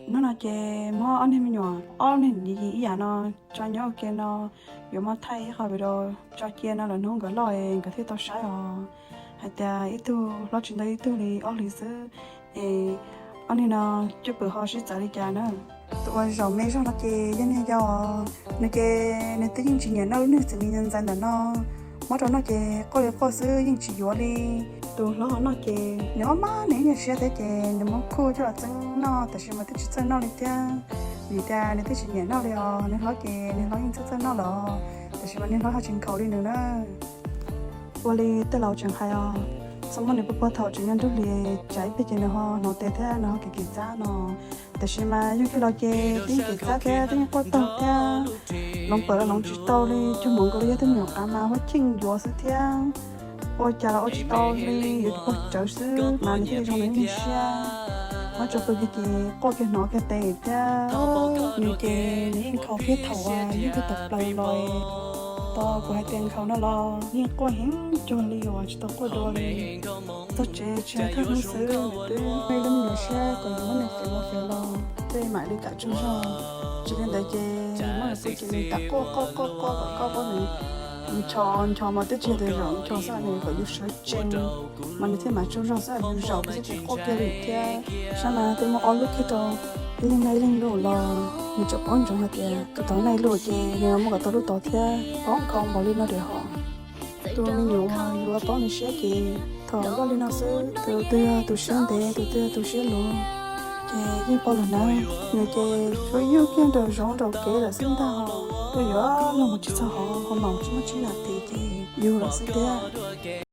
Hnub no ces muab ob niag me nyuam, ob niag ib yam no tso nyob ua ke no, yuav muab thaij ib qho video tso cia no lawm hnub nkawd loj es nkawd thiaj tau saib os. Hais tias ib tug hlob tsis ntau ib tug li ob hlis xwb, es ob niag no cwj pwm ho sib txawv li cas na. Tus uas zaum me zog no ces yog niag yau, nws ces nws twb yeej tsis nyiam noj lub niag txiv mis ntxaws ntawm no, muab rau noj ces quaj li quaj xwb yeej tsis yuav li. Tus hlob ho noj ces nws ob mab nws ib nyuag siab thiab ces nws muab khuj coj los txeeb noj, tab sis mas twb tsis txawj noj li thiab, vim tias nws twb tsis nyiam noj li os. Nws hlob ces nws hlob yeej txawj txawj noj los, tab sis mas nws hlob ho tsis nkhaus li nws na. Ua li tej laus tseem hais os, txhob muab nws puag puag thaum tseem nyob nruab hlis, tsam ib pliag ces nws ho hnov tes thiab nws ho kev kev txab no. Tab sis mas yog kiag los ces twb yeej kev txab thiab twb yeej quaj taug thiab, loov pawm los loov tsis tau li, cuag hmoov nkaus li, yog tej me nyuam qav mas huab cheej yuav xwb thiab, ua cas los ua tsis tau li, yuav tus puag tsawv xwb mas nws thiaj li zoo nws ib nyuag siab. Muab tso pw kiag ces quaj kiag hnov kiag tes thiab. Nws ces nws yeej nkhaus kiag thaum uas yog kiag tawm plaws los, tau kuv hais tias nkhaus no los yeej quaj heev cuag li uas tsis tau quaj dua li. Txog tsev tsis hais thawj hnub xwb nws twb muaj ib lub me nyuam siab kom yuav muab nws feem mus feem los, thiaj mam li kam tsaug zog. Tsis li ntawd ces muab nws pw ces nws tas quaj quaj quaj quaj kom koj muab nws nchos nchos mas twb tsis yog tus zaum nchos xwb, nws kom yus sawv tsees mas nws thiaj mam tsaug zog xwb, yus zaum xwb ces quaj kiag li thiab. Sab mas twb muaj ob lub kiag rau ib leeg naj ib leeg lub los, nws tseem paub ntsoov hais tias tus tod naj ib lub ces nws muab kom tau lub tod thiab, paub nkhaus npaum li no diam hos. Tus me nyuam uas yuav paub nws siab ces thaum loj li no xwb, tus twg yog tus siab ntev, tus twg yog tus siab luv, ces yeej paub lawm na. Nws ces tsuas yug kiag nraum zoov nraum kev lawm xwb ntag hos, twb yuav luag mus tsis txog hauv, ho mam tsis muaj tsis nam tis ces yug lawm xwb thiab.